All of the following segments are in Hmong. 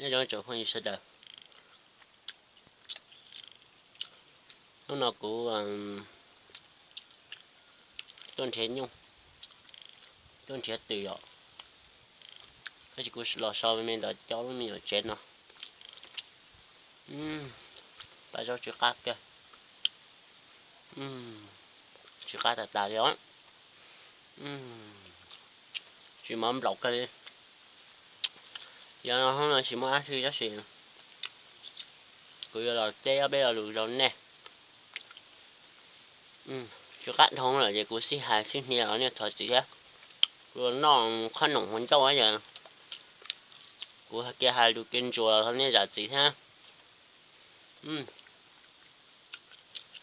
Nyob zoo tsoom phooj ywg sawv daws, hnub no kuv tuaj nrhiav nyuj, tuaj nrhiav twm yom. Tab sis kuv los so me ntawm cov lub me nyuam tsev no, paj zaub tsw qab kawg, tsw qab tas tas li os. Tsis mov nplaum kawg li. Yog no hnub no tsis muaj dab tsi tab sis kuv yuav los teb ob peb lo lus rau nej. Tsw qab dhau lawm ces kuv xij hais xij hnia los nej thov txim thiab. Kuv los noj khob noom hauv ncauj ces kuv kiag hais lus kiag ntsuas los thov nej zam txim thiab.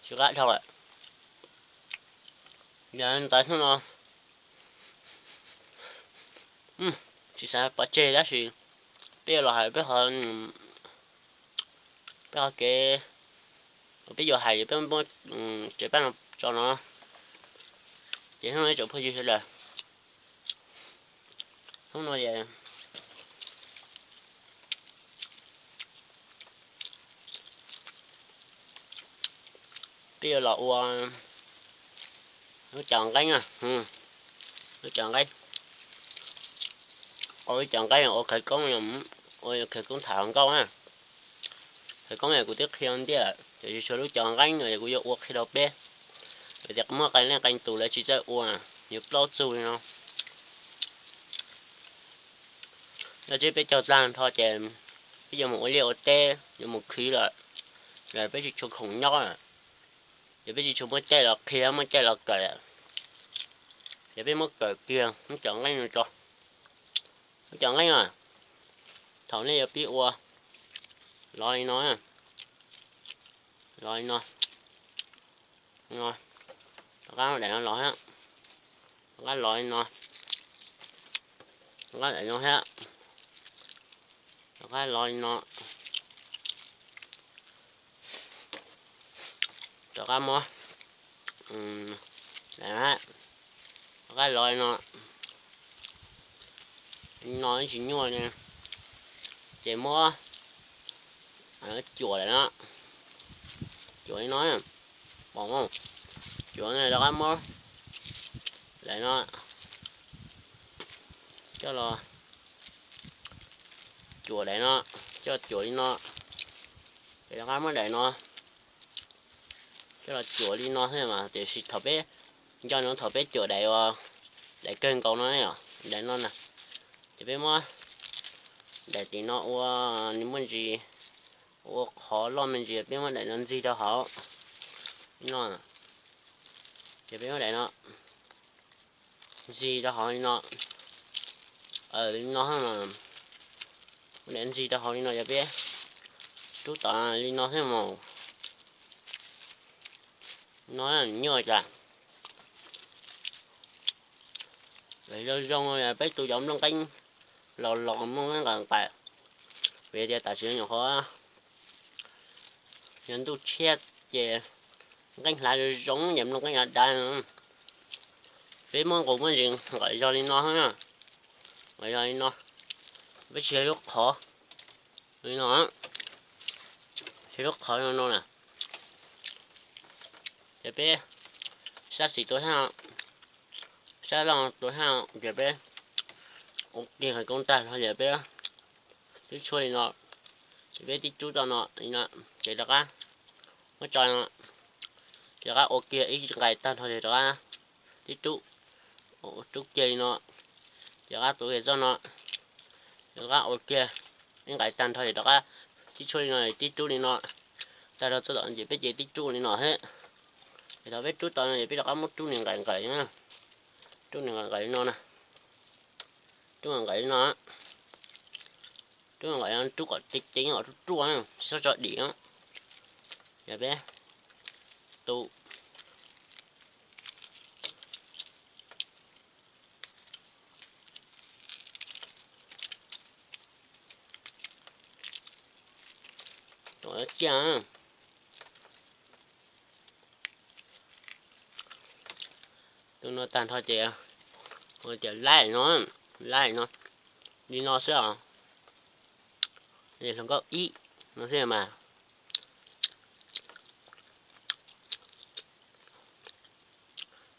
Tsw qab dhau lawm. Yog ntawd hnub no tsis xav pov tseg tab sis peb yuav los hais peb qhov, peb qhov kev uas peb yuav hais es peb muab tsev paj no tso no. Ces hnub no ib tsoom phooj ywg sawv daws, hnub no es peb yuav los ua lub cov nqeeb, lub cov nqeeb, ua lub cov nqeeb ua khawv koob, ua khawv koob tham hluas nkauj na. Khawv koob es kuv twb qhia ntiaj, tiam sis tshuav lub cov nqeeb no es kuv yuav ua qhia rau peb. Vim tias muaj qee leej qee tus lawv tsis txawj ua, yuav plaub txug li no. Yog tsis peb caug tag nrho ces peb yuav mus ua liaj ua teb, yuav mus khwv lawm, los peb tsis tshua khoom nyob lawm, ces peb tsis tshua muaj caij los qhia, muaj caij los kawm. Ces peb muab kawm kiag lub cov nqeeb no tso. Lub cov nqeeb no, thaum nej yuav pib ua, los li no, los li no, no, rov qab daim no los thiab, rov qab los li no, rov qab daim no thiab, rov qab los li no, rov qab muab daim no thiab, rov qab los li no, li no tsis nyuaj li, ces muab cuam daim no, cuam li no, pom, cuam no rov qab muab daim no coj los cuam daim no, coj cuam li no, ces rov qab muab daim no coj los cuam li no xwb mas, tiam sis thaum peb nco ntsoov thaum peb cuam daim uas daim kawg nkaus no, daim no na, ces peb muab daim tim no ua, nws muaj ntsis, ua qhov loj me ntsis, peb muab daim no ntxig rau hauv no, ces peb muab daim no ntxig rau hauv li no, li no, muab daim ntxig rau hauv li no, yog peb rub tom li no xwb mas, no nyuaj cas. Zoo zoo peb tu cov nplooj nqeeb los los nplooj nqeeb nqaim nqaim, vim tias tam sim no nyuam qhuav yog ntuj tshiab ces nqeeb hlav zoo zoo ces nplooj nqeeb dav dav. Peb muab nqus muab ntsis nqaim zog li no, nqaim zog li no, peb tsis yog lub qhov li no, tsis lub qhov no no na, ces peb sab xis tua hab, sab loj tua hab, ces peb ua kiag khawv koob tag nrho ces peb tib tshuab li no, ces peb tib rub tau no li no, ces rov qab muab tso no, ces rov qab ua kiag ib nqais tag nrho ces rov qab tib rub, rub kiag li no, ces rov qab tuav kiag txoj no, ces rov qab ua kiag ib nqais tag nrho ces rov qab tib tshuab li no, tib rub li no, tag nrho txoj tom ces peb ces tib rub li no xwb. Ces thaum peb rub tau no ces peb rov qab muab rub nws nqaim nqaim, rub nws nqaim nqaim li no na, rub nqaim nqaim li no, rub nqaim no rub kom ceev ceev kom ruaj ruaj, tsis txhob tso dim. Yog peb tu tua ciaj, tua no tag nrho ces ua tias laib no, laib no, li no xwb os. Hluas nkauj ib no xwb mas.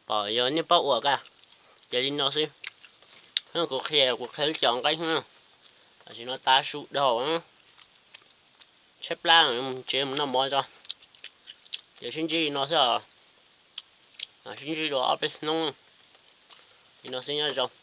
Pom yog nej paub ua ka, ces li no xwb. Kuv qhia, kuv qhia lub cov nqeeb, tam sim no tav su dhau, tshaib plab, mus tsev mus noj mov tso. Ces sib ntsib li no xwb os. Sib ntsib dua ob peb hnub li no xwb, nyob zoo.